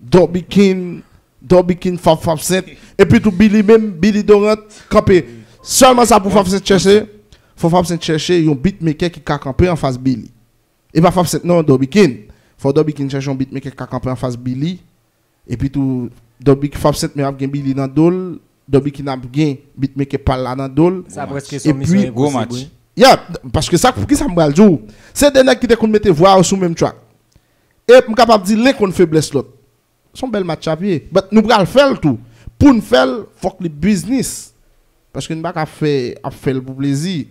Dorby King, Dorby King, Fab Fab Saint, epi tou Billy menm, Billy Dorant, kanpe. Sèlman sa pou Fab Saint chèche, fò Fab Saint chèche yon beatmaker ki ka kanpe anfas Billy. E pa Fab Saint non, Dorby King. Fò Dorby King chèche yon beatmaker ki ka kanpe anfas Billy. Epi tou, Dorby Fab Saint menm ap gen Billy nan do l, Dorby King ap gen beatmaker pa l la nan do l. Sa prèske se yon Epi- misyon Gwo enposib, match. Wi. Yeah, paske sa, poukisa m pral di w? Se de nèg ki te konn mete vwa yo sou menm track. E m kapab di len konn feblès lòt. Se yon bèl match ap ye. But nou pral fè l tou. Pou n fè l, fòk li biznis. Paske n pa ka fè, ap fè l pou plezi.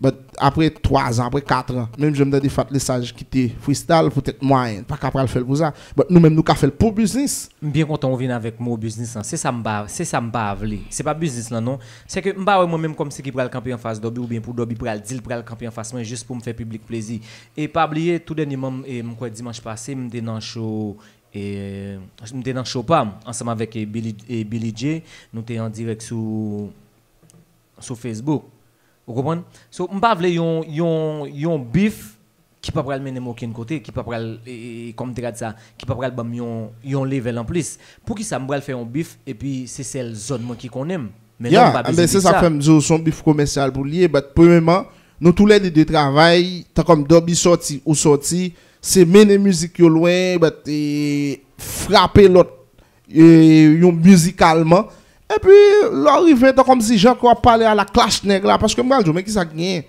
But apre twa zan, apre kat an, menm jan m tande Fat Lesage kite freestyle poutèt mwayen, pa ka pral fè l pou sa. But nou menm nou ka fè l pou biznis. M byen kontan ou vin avèk mo biznis lan. Se sa m pa, se sa m pa vle. Se pa biznis lan non. Se ke m pa wè mwen menm kòmsi ki pral kanpe anfas Dorby oubyen pou Dorby pral di l pral kanpe anfas mwen jis pou m fè piblik plezi. E pa bliye, tou dènyèman, e m kwè dimanch pase, m te nan show, e, m te nan show pa m, ansanm avèk, e, Billy, e, Billy J, nou te an dirèk sou, sou Facebook. Ou konprann? So, m pa vle yon, yon, yon bif ki pa pral mennen m okenn kote, ki pa pral, e, e, kòm te ka di sa, ki pa pral ban m yon, yon level anplis. Poukisa m pral fè yon bif epi se sèl zòn mwen ki konnen m? Men non, Yeah, m pa enben bezwen se bif sa sa. Fè m di w se yon bif komèsyal pou l ye, but premyèman, nou toulède de travay, tan kòm Dorby sòti, ou sòti, se mennen mizik yo lwen, but e, frape lòt, e, yon mizikalman. Epi, lè w rive, tan kòmsi jan ke w ap pale a la clash nèg la, paske m pral di w, men kisa k genyen.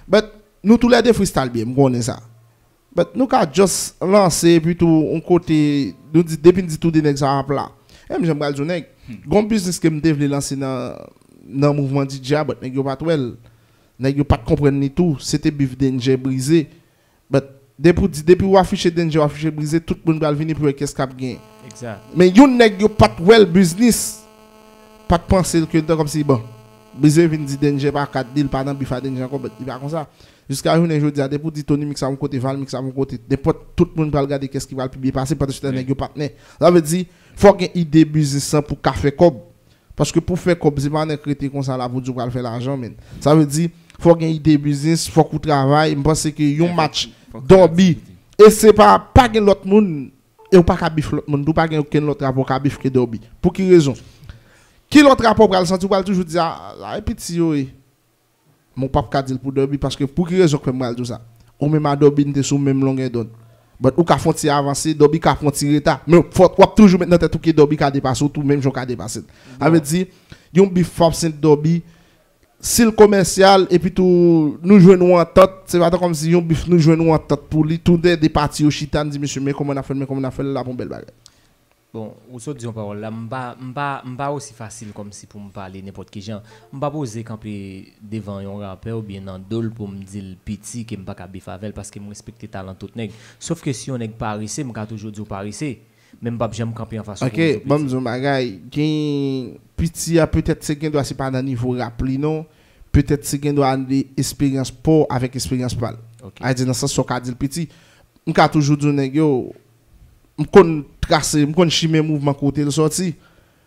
But nou toulède freestyle byen, m konnen sa. But nou ka just lanse epi tou yon kote, nou di, depi n di tou de nèg sa ap la. Menm jan m pral di w nèg, gon biznis ke m te vle lanse nan, nan mouvman D J a, but nèg yo pa t wè l. Nèg yo pa t konprann li tou. Se te bif Danger Brizé. But depi w di, depi w afiche Danger, w afiche Brizé, tout moun pral vini pou wè kiyès k ap genyen. Exact. Men youn nèg yo pa t wè l biznis, pa t panse l ke tan kòmsi bon. Brizé vin di Danger pa kat li, l pa nan bif a Danger ankò, but li pa konsa. Jiska jounen jodi a, depi w di Tony Mix a yon kote, Val Mix a yon kote, nenpòt tout moun pral gade kiyès ki pral pi byen pase, pandan se tan nèg yo patnè. Sa vle di, fò gen ide biznis lan pou ka fè kòb. Paske pou fè kòb, se pa nèk rete konsa la pou di w pral fè lajan, men. Sa vle di, fò gen ide biznis, fòk ou travay. M panse ke yon match Dòbi, e se pa, pa gen lòt moun, e w pa ka bif lòt moun tou, pa gen okenn lòt rapò w ka bif ke Dòbi. Pou ki rezon? Ki lòt rapò w pral santi, w pral toujou di, a, la e piti yo ye. Men w p ap ka di l pou Dòbi, paske pou ki rezon k fè m pral di w sa? Ou menm a Dòbi, n te sou menm longè dond. But ou ka fè yon ti avanse, Dòbi ka fè yon ti reta. Men fò, w ap toujou met nan tèt ou ke Dòbi ka depase w tou, menm jan w ka depase l. Sa vle di, yon bif Fab Saint Dòbi, si l komèsyal, epi tou nou jwenn yon antant, se pa tan kòmsi yon bif nou jwenn yon antant pou li, tou de, de pati yo chita, n di, mesye, men kòman n ap fè l, men kòman n ap fè l, l ap yon bèl bagay. Bon, ou sot di yon pawòl la, m pa, m pa, m pa osi fasil kòmsi pou m pale nenpòt ki jan. M pa poze kanpe devan yon rapè oubyen nan do l pou m di l piti ke m pa ka bif avè l paske m respekte talan tout nèg. Sof ke si yon nèg parese, m ka toujou di w parese. Men m p ap janm kanpe anfas ou pou m di w piti. Ok, ban m di w yon bagay. Gen piti a, petèt se gendwa se pa nan nivo rap li non. Petèt se gendwa de esperyans pa w avèk esperyans pa l. Ok. A di nan sans sa w ka di l piti. M ka toujou di w nèg yo, m konn trase, m konn chimen mouvman kote l sòti.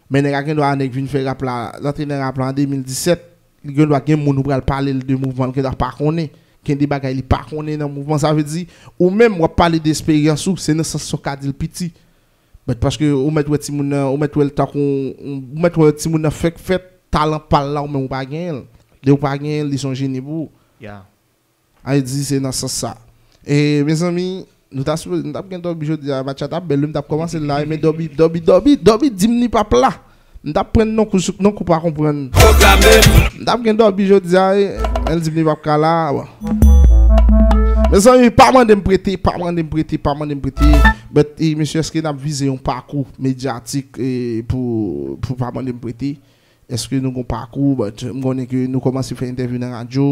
Men nèg a gendwa nèg vin fè rap la, l antre nan rap la an de mil disèt, li gendwa gen moun ou pral pale l de mouvman, l gendwa pa konnen. Gen de bagay li pa konnen nan mouvman. Sa vle di, ou menm w ap pale de esperyans ou, se nan sans sa w ka di l piti. But paske ou mèt wè timoun nan, ou mèt wè l tankou, ou mèt wè timoun nan fèk fèt, talan pa l la, ou menm ou pa genyen l. Lè ou pa genyen l, li se yon jeni pou ou. Ya. Ay di se nan sans sa. E mezanmi, nou ta sipoze, nou t ap gen Dòbi jodi a, match la t ap bèl wi, m t ap kòmanse l la, men Dòbi, Dòbi, Dòbi, Dòbi di m li p ap la. M t ap pran non kou sou, non kou pa konprann. M t ap gen Dòbi jodi a, e, men l di m li p ap ka la, bon. Mezanmi, pa mande m prete, pa mande m prete, pa mande m prete. But, e, mesye, èske n ap vize yon pakou medyatik, e, pou, pou pa mande m prete? Èske nou gon pakou? But, m konnen ke nou kòmanse fè entèvyou nan radyo.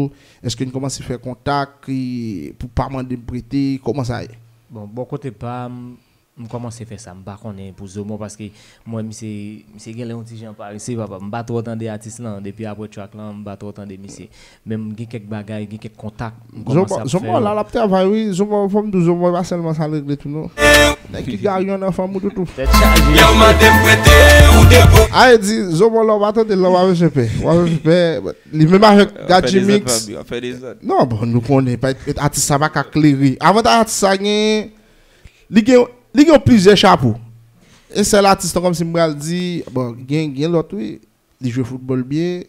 Èske n kòmanse fè kontak, e, pou pa mande m prete? Kòman sa ye? Bon, bò kote pa m, m kòmanse fè sa. M pa konnen pou Zomo paske mwen, misye, misye genlè yon ti jan parese, papa. M pa twò tande atis lan. Depi apre track lan, m pa twò tande misye. Men m gen kèk bagay, gen kèk kontak. M kòmanse ap fè Zomo la, l ap travay wi. Zomo, fò m di w, Zomo, e pa sèlman sa l regle tou non. Nèg ki gari an nan fanm ou toutou. Tèt chaje. Yo mande m prete ou depo. A e di, Zomo la, w pa tande l la, w pa bezwen pè. W pa bezwen pè. Li menm avèk Gadji Mix. Ap fè dezòd. Non, bon, nou konnen, pa, atis sa pa ka klere. Avantaj atis sa gen, li gen, li gen plizyè chapo. E sèl atis lan kòmsi m pral di, bon, gen, gen lòt wi. Li jwe foutbòl byen,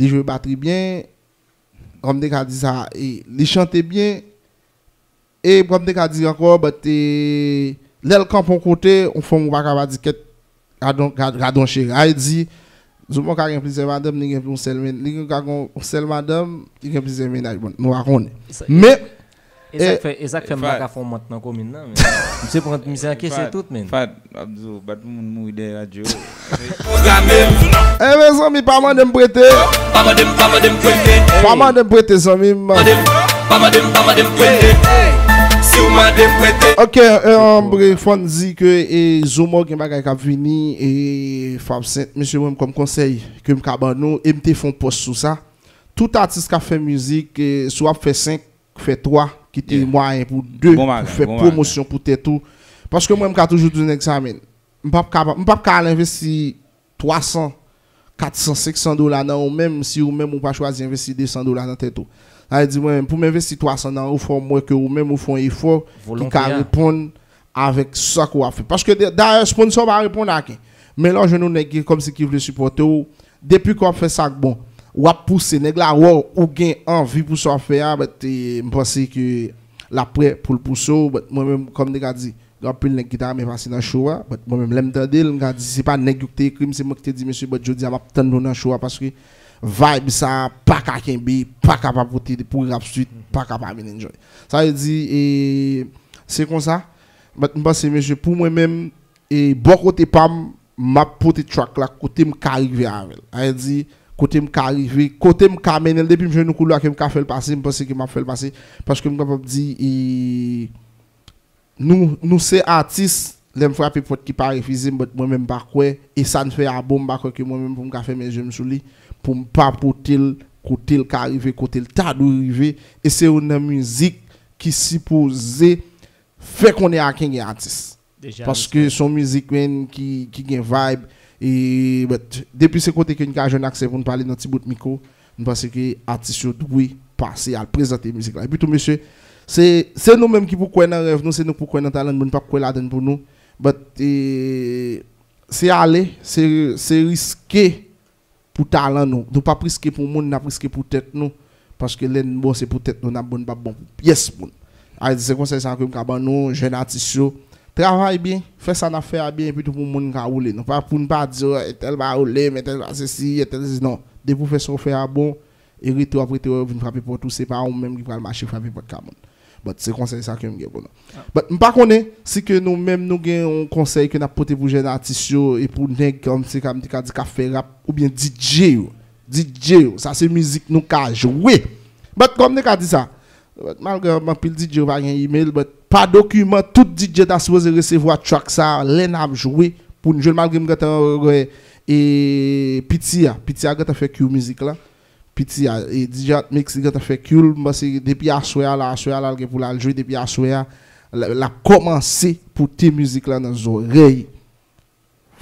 li jwe batri byen, kòm te ka di sa, e, li chante byen, e kòm te ka di ankò, but, e, lè l kanpe yon kote, yon fanm ou pa ka pa di kèt, gadon, gad, gadon cheri. A e di, Zomo ka gen plizyè madanm, li gen yon sèl men, li gen ka gen yon sèl madanm, li gen plizyè mennaj, bon, nou pa konnen. Men, E sa k fè, e sa k fè m pa ka fè yon mant nan komin nan, men. Misye pran, misye ankese tout, men. Fad, ap di w, bat moun mouri dèyè radyo. Pwograme m. E mezanmi, pa mande m prete. Pa mande m, pa mande m prete. Pa mande m prete, zanmi m. Mande m, pa mande m, pa mande m prete. Si w mande m prete. Ok, e, anbre, fò n di ke, e, Zomo gen bagay k ap vini, e, Fab Saint, mesye, mwen, kòm konsèy ke m ka ban nou, e m te fè yon pòs sou sa. Tout atis k ap fè mizik, e, si w ap fè senk, fè twa, kite mwayen pou de, pou fè pwomosyon pou tèt ou. Paske mwen, m ka toujou di nèg sa, men, m p ap ka, m p ap ka al envesti twa san, kat san, senk san dola nan ou menm, si ou menm ou pa chwazi envesti de san dola nan tèt ou. Sa vle di, mwen menm, pou m envesti twa san nan ou, fò m wè ke ou menm ou fè yon efò ki ka reponn avèk sa ke w ap fè. Paske dayè, sponsò pa reponn a ken. Men lè w jwenn yon nèg ki kòmsi ki vle sipòte w, depi ke w ap fè sa k bon, w ap pouse, nèg la wè w, ou gen anvi pou sa w ap fè a, but, e, m panse ke l ap prè pou l pouse w, but mwen menm, kòm te ka di, gen anpil nèg ki ta renmen pase nan show a, but mwen menm, lè m tande l, m ka di, se pa nèg yo ki te ekri m, se mwen ki te di, mesye, but jodi a, m ap tann nou nan show a, paske vibe sa pa ka kenbe, pa ka pa pote pou rap street, pa ka pa vin enjoy. Sa vle di, e, se konsa, but m panse, mesye, pou mwen menm, e bò kote pa m, m ap pote track la kote m ka rive avè l. Sa vle di, kote m ka rive, kote m ka mennen l, depi m jwenn yon koulè ke m ka fè l pase, m panse ke m ap fè l pase. Paske m kapab di, e, nou, nou se atis, lè m frape pòt ki pa refize m, but mwen menm m pa kwè, e sa n fè a bon, m pa kwè ke mwen menm pou m ka fèmen je m sou li, pou m pa pote l kote l ka rive, kote l ta dwe rive, e se youn nan mizik ki sipoze fè konnen Aken gen atis. Deja, paske respè. Se yon mizik, man, ki, ki gen vibe. E, but, depi se kote ke n ka jwenn aksè pou n pale nan ti bout mikwo, m panse ke atis yo dwe pase al prezante mizik la. Epi tou, mesye, se, se nou menm ki pou kwè nan rèv nou, se nou pou kwè nan talan nou, nou p ap kwè ladan l pou nou. But, e, se ale, se, se riske pou talan nou. Nou p ap riske pou moun, n ap riske pou tèt nou. Paske lè n bon, se pou tèt nou n ap bon, n p ap bon pou pyès moun. Sa vle di, se konsèy sa ke m ka ban nou, jèn atis yo. Travay byen, fè sa n ap fè a byen, epi tou pou moun ka woule nou. Pa pou n pa di, "Oh, entèl pa woule m, entèl pa sesi, entèl sesi." Non. Depi w fè sa w fè a bon, e rete w ap rete wè yo vin frape pòt ou, se pa ou menm ki pral mache frape pòt ka moun. But se konsèy sa ke m gen pou nou. But m pa konnen si ke nou menm nou gen yon konsèy ke n ap pote pou jèn atis yo e pou nèg kòmsi ka m te ka di k ap fè rap oubyen D J yo. D J yo, sa se mizik nou ka jwe. But kòm m te ka di sa, but malgre anpil D J yo pa gen email, but pa dokiman tout D J ta sipoze resevwa track sa lè n ap jwe pou n jwe l malgre m gentan wè e piti a, piti a gentan fè Q mizik la. Piti a, e D J Hot Mix li gentan fè Q l, m panse depi aswè a la, aswè a la l gen pou l al jwe, depi aswè a l, l ap kòmanse pote mizik la nan zòrèy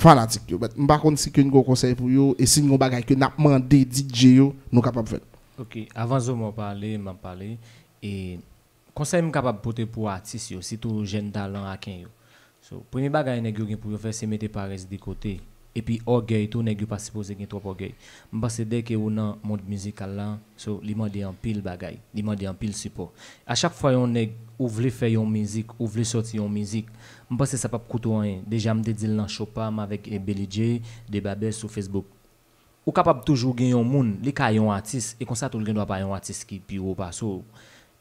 fanatik yo. But m pa konn si ke n gen konsèy pou yo, e si n gen bagay ke n ap mande D J yo, nou kapab fè l. Ok, avan Zomo pale, m ap pale. E konsèy m kapab pote pou atis yo, sitou jèn talan Aken yo. So, premye bagay nèg yo gen pou yo fè, se mete parès de kote. Epi ògèy tou, nèg yo pa sipoze gen twòp ògèy. M panse dèke ou nan mond mizikal la, so, li mande anpil bagay, li mande anpil sipò. A chak fwa yon nèg ou vle fè yon mizik, ou vle sòti yon mizik, m panse sa p ap koute w anyen. Deja, m te di l nan show pa m avèk, eh, Belly J, Debabè sou Facebook. Ou kapab toujou gen yon moun, li ka yon atis, e konsa tou l gen dwa pa yon atis ki pi wo pase w.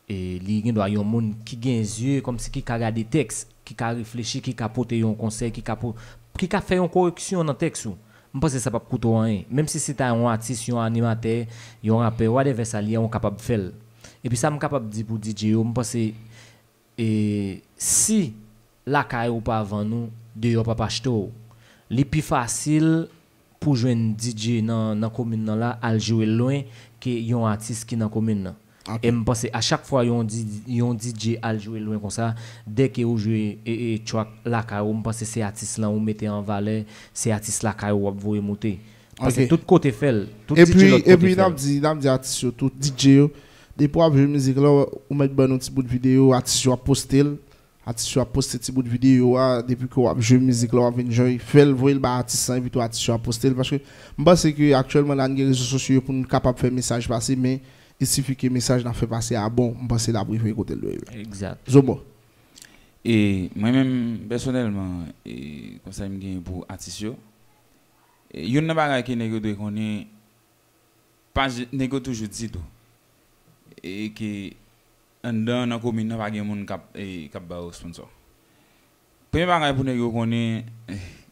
E li gen dwa yon moun ki gen zye, kòmsi ki ka gade tèks, ki ka reflechi, ki ka pote yon konsèy, ki ka po-, ki ka fè yon koreksyon nan tèks ou. M panse sa p ap koute w anyen. Menm si se ta yon atis, yon animatè, yon rapè, whatever sa l ye, ou kapab fè l. Epi sa m kapab di pou D J yo, m panse E si lakay ou pa vann ou, deyò p ap achte w. Li pi fasil pou jwenn D J nan, nan komin nan la, al jwe l lwen ke yon atis ki nan komin nan. Ok. E m panse a chak fwa yon D-, yon D J al jwe l lwen konsa, dèke ou jwe e, e track lakay ou, m panse se atis lan ou mete an valè, se atis lakay ou w ap voye moute. Paske tout kote fè l, tout D J lòt kote fè l. Epi, epi n ap di, n ap di atis yo tou, D J yo, depi w ap jwe mizik la, ou mèt ban nou ti bout videyo, atis yo ap poste l. Atis yo ap poste ti bout videyo a, depi ke w ap jwe mizik la, w ap vin jwenn, fè l, voye l ba atis lan, epi tou atis yo ap poste l. Paske m panse ke aktyèlman la, n gen rezo sosyo yo pou n kapab fè mesaj pase, men il sifi ke mesaj n ap fè pase a bon, m panse l ap rive kote l dwe rive. Egzat. Zomo. E mwen menm, pèsonèlman, e konsèy m gen pou atis yo, e youn nan bagay ke nèg yo dwe konnen, pa je-, nèg yo toujou di tou, e ke anndan nan komin nan pa gen moun k ap, e, k ap ba yo sponsò. Premye bagay pou nèg yo konnen,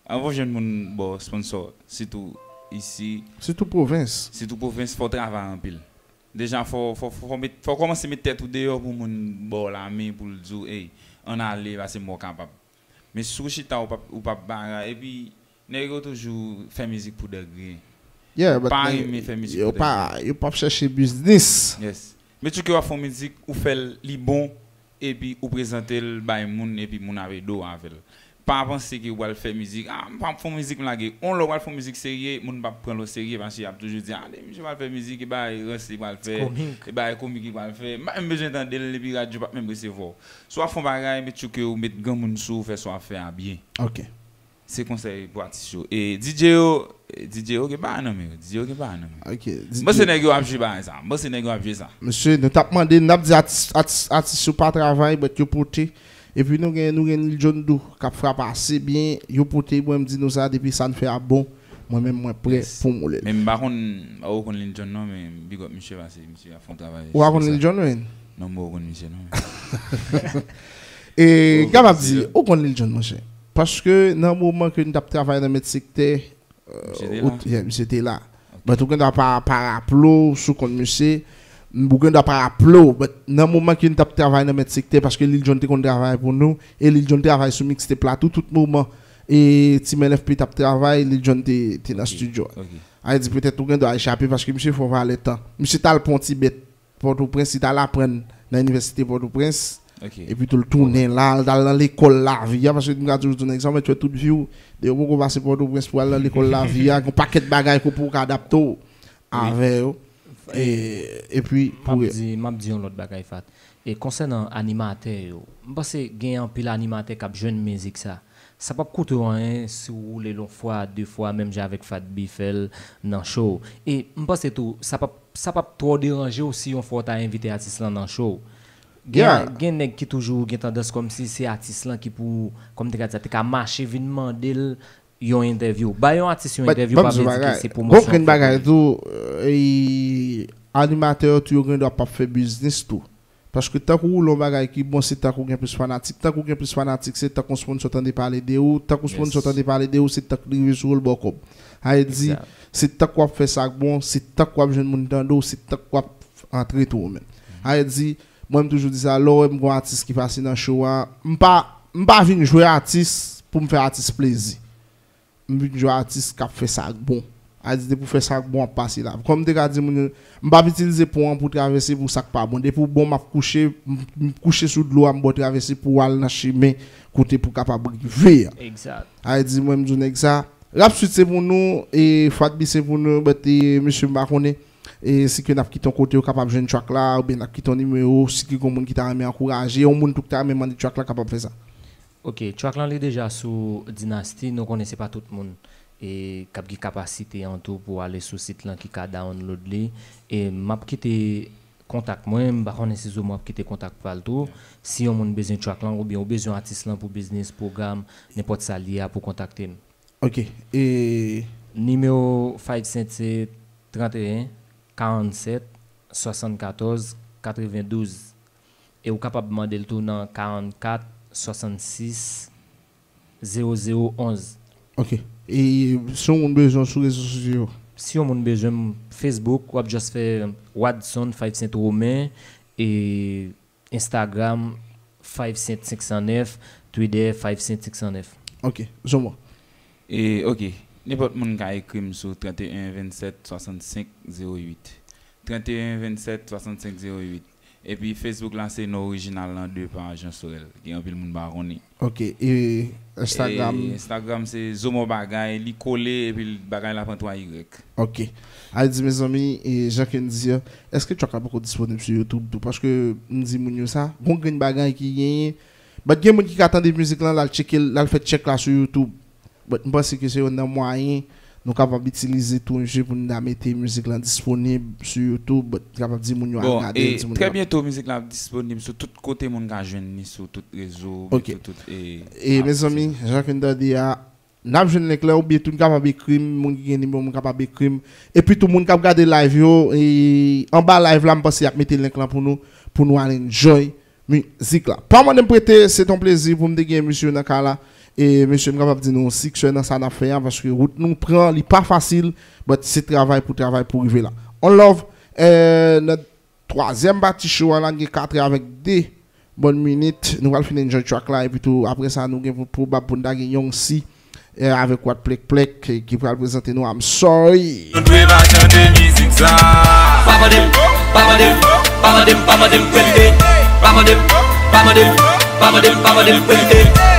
anvan w jwenn moun ba w sponsò, sitou isi, sitou pwovens, sitou pwovens, fò w travay anpil. Deja, fò, fò, fò, fò met, fò kòmanse met tèt ou deyò pou moun ba w lamen, pou l di w, "Ey, ann ale, pase m wè w kapab." Men si w chita, ou p ap, ou p ap bagay. Epi, nèg yo toujou fè mizik pou dègre. Yeah, but pa renmen fè mizik pou dègre. Yo pa, yo p ap chèche biznis. Yes. Men tou ke w ap fè yon mizik, ou fè l, li bon, epi ou prezante l bay moun, epi moun ap ede w avè l. Pa panse ke w pral fè mizik, "Ah, m p ap fè yon mizik, m lage." On lè w pral fè yon mizik serye, moun p ap pran l oserye, paske y ap toujou di, "Ah, de misye pral fè mizik, e bagay ranse li pral fè, e bagay komik li pral fè." M pa menm bezwen tande l, epi radyo p ap menm resevwa w. Si w ap fè yon bagay, make sure ke ou met granmoun sou ou, fè sa w ap fè a byen. Ok. Se konsèy pou atis yo. E D J yo, e D J yo gen bagay nan men yo. D J yo gen bagay nan men yo. Ok, D J. M panse nèg yo ap jwe bagay sa. M panse nèg yo ap jwe sa. Mesye, nou t ap mande, n ap di atis, atis, atis yo pa travay, but yo pote. Epi nou gen, nou gen Lil John tou, k ap frape ase byen. Yo pote, mwen m di nou sa, depi sa n fè a bon, mwen menm mwen prè pou m woule l. Men m pa konn, ou konn Lil John non, men big up misye, paske misye ap fè yon travay espesyal. Ou pa konn Lil John, men? Non, mwen pa konn misye non, men. E, kapab di, ou konn Lil John, monchè. Paske nan moman ke n t ap travay nan menm sektè, misye te la. But ou gen dwa pa, pa raple w si w konn misye. Ou gen dwa pa raple w, but nan moman ke n t ap travay nan menm sektè, paske Lil Jon te konn travay pou nou, e Lil Jon travay sou mixtape la tou, tout moman e Team L F P t ap travay, Lil Jon te, te nan studio a. Sa vle di petèt ou gen dwa al chape paske misye fè yon valè tan. Misye t al pran yon ti bèt Pòtoprens, li t al aprann nan inivèsite Pòtoprens. Epi tou l tounen la, l t al nan lekòl lavi a, paske m ka toujou di nèg sa, ou mèt fè tout vi w, depi w poko pase Pòtoprens pou al nan lekòl lavi a, gen yon pakèt bagay ke w poko adapte w avè yo. E, epi, pou m ap di, m ap di yon lòt bagay, Fat. E konsènan animatè yo, m panse gen anpil animatè k ap jwenn mizik sa. Sa p ap koute w anyen si w woule l yon fwa, de fwa, menm jan avèk Fat B fè l nan show. E m panse tou, sa p ap, sa p ap twò deranje w si yon fwa w ta envite atis lan nan show. Gen, gen nèg ki toujou gen tandans kòmsi se atis lan ki pou, kòm te ka di sa, te ka mache vin mande l yon entèvyou. Bay yon atis yon entèvyou pa vle di ke se pwomosyon w ap fè pou li. Gon grenn bagay tou, e, animatè yo tou yo gen dwa p ap fè biznis tou. Paske tank ou woule yon bagay ki bon, se tank ou gen plis fanatik. Tank ou gen plis fanatik, se tank yon sponsor tande pale de ou. Tank yon sponsor tande pale de ou, se tank li rive sou ou, l ba w kòb. Sa vle di, se tank w ap fè sa k bon, se tank w ap jwenn moun tande w, se tank w ap antre tou ou menm. Sa vle di, mwen m toujou di sa, lè w wè m gon atis ki pase nan show a, m pa, m pa vin jwe atis pou m fè atis plezi. M vin jwe atis k ap fè sa k bon. A di depi w fè sa k bon, w ap pase la. Kòm m te ka di moun yo, m p ap itilize pon an pou travèse pou sa k pa bon. Depi w bon, m ap kouche, m, m kouche sou dlo a, m ba w travèse pou w al nan chimen kote pou w kapab rive a. Egzak. A di mwen, m di w nèg sa, Rap Swit se pou nou, e Fat B se pou nou, but, e, mesye, m pa konnen, e, si ke n ap kite yon kote, yo kapab jwenn track la, oubyen n ap kite yon nimewo, si ke gon moun ki ta renmen ankouraje, yon moun tou ki ta renmen mande track la, kapab fè sa. Ok, track lan li deja sou Dynasty, nou konnen se pa tout moun, e, k ap gen kapasite an tou pou ale sou sit lan ki ka download li. E m ap kite kontak mwen, m pa konnen si Zomo ap kite kontak pa l tou. Si yon moun bezwen track lan, oubyen ou bezwen atis lan pou biznis, pwogram, nenpòt sa l ye a pou kontakte m. Ok, e nimewo Five Cent se trant e en, karannsèt, swasannkatòz, katrevendouz. E ou kapab mande l tou nan karannkat, swasannsis, zewo zewo onz. Ok. E si yon moun bezwen w sou rezo sosyo yo? Si yon moun bezwen m, Facebook, w ap just fè Wadson Five Cent Romain, e Instagram, Five Cent senk san nèf, Twitter, Five Cent senk san nèf. Ok, Zomo. E, ok, nenpòt moun ka ekri m sou trant e en vennsèt swasannsenk zewo uit. Trant e en vennsèt swasannsenk zewo uit. Epi Facebook la se non orijinal lan de pa Jean Sorel. Gen anpil moun pa konnen. Ok, e Instagram? E Instagram se Zomo Bagay, li kole epi bagay la pran twa Y. Ok. A di, mezanmi, e jan ke n di a, èske track la poko disponib sou YouTube tou? Paske m di moun yo sa, gon grenn bagay ki genyen. But gen moun ki ka tande mizik lan, l al tcheke l, l al fè tchèk la sou YouTube. But m panse ke se youn nan mwayen nou kapab itilize tou, mesye, pou n ta mete mizik lan disponib sou YouTube, but kapab di moun yo al gade l, di moun yo. Bon, e trè byento mizik la ap disponib sou tout kote moun ka jwenn li, sou tout rezo, tout, tout, e, e mezanmi, jan ke n tande a, n ap jwenn link lan, oubyen tou n kapab ekri m, moun ki gen nimewo m kapab ekri m. Epi tou moun k ap gade live yo, e, anba live la, m panse y ap mete link lan pou nou, pou nou al enjoy mizik la. Pa mande m prete, se t on plezi pou m te gen misye nan kay la. E mesye, m kapab di nou siksè nan sa n ap fè a, paske wout nou pran, li pa fasil, but se travay pou travay pou rive la. On love, e, nan twazyèm pati show a la, n gen katrè avèk de bòn minit. Nou pral fin enjoy track la, epi tou, apre sa, nou gen pou, pwobab pou n ta gen Young C, e, avèk Wat Plèk Plèk, ki, ki pral prezante nou I'm Sorry. Nou dwe pa chante mizik sa. Pa mande m, pa mande m, pa mande m, pa mande m prete. Pa mande m, pa mande m, pa mande m, pa mande m prete.